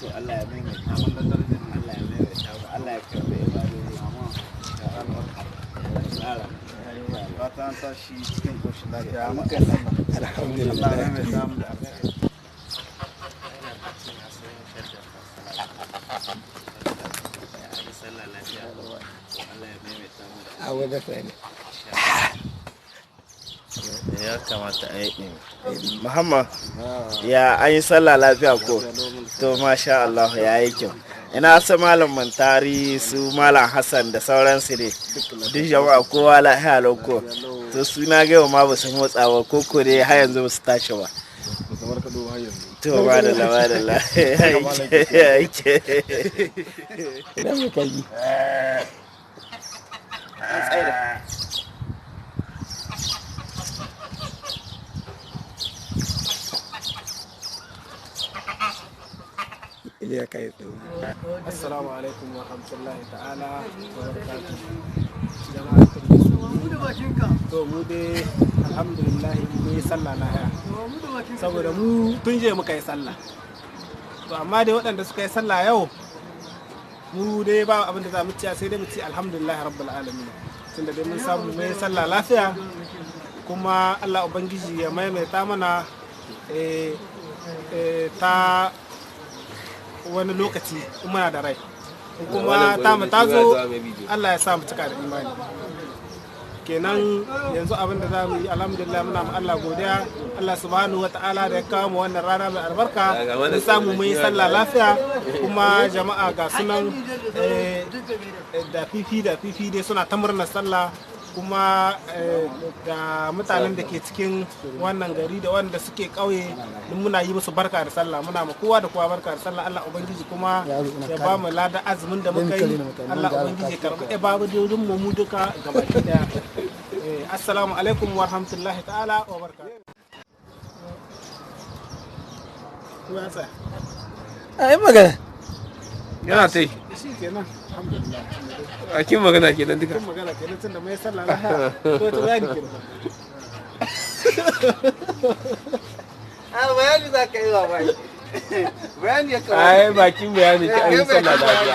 To Allah ya maimaita mu. Allah ya maimaita mu. Allah ya karɓi ibadodi. Allah ya tsara. Fata an tashi cikin koshin lafiya muka yi sallah. Alhamdulillah. Allah ya maimaita mu da alkhairi. Sallah lafiya. Allah ya maimaita mu da A wajen sani. Ya kamata a yi ɗin. Muhammad, ya an yi sallah lafiya ko? To masha Allah ya yi kyau. Ina su Malam Mantari, su Malam Hassan da sauransu ne. Duk jama'a kowa lafiya lau ko? To suna gaiwa ma ba su motsa ba ko ko dai har yanzu ba su tashi ba. To ba da la ba da la. Ya yi kyau. Ina mai kaji. An tsaida. Iliya kai tsaye. Assalamu alaikum wa rahmatullahi ta'ala wa barakatuh. Jama'atul musulmi. To mu dai alhamdulillah mun yi sallah lahiya. Saboda mu tun jiya muka yi sallah. To amma dai waɗanda suka yi sallah yau mu dai ba abin da za mu ci sai dai mu ci alhamdulillah rabbil alamin. Tunda dai mun samu mun yi sallah lafiya kuma Allah ubangiji ya maimaita mana ta wani lokaci in muna da rai in kuma ta mu ta zo Allah ya sa mu cika da imani. Kenan yanzu abin da za mu yi, alhamdulillah, muna ma Allah godiya, Allah subhanahu wa ta'ala da ya kawo mu wannan rana mai albarka, mun samu mun yi sallah lafiya. Kuma jama'a ga sunan da fifi da fifi dai suna ta murnar sallah. Kuma da mutanen da ke cikin wannan gari da wanda suke ƙauye duk muna yi musu barka da sallah, muna ma kowa da kowa barka da sallah. Allah ubangiji kuma ya ba mu lada azumin da muka yi, Allah ubangiji ya karɓi ibadodin mu mu duka gabaki daya. Assalamu alaikum wa rahmatullahi ta'ala wa barakatuh. Ai magana. Yana ta yi. Shi kenan, alhamdulillah. Bakin magana kenan duka. Kun magana kenan tunda mai sallah lafiya. To to bayani kenan. A bayani za ka yi wa bai. Bayani ya kamata. Ai bakin bayani ki an yi sallah lafiya.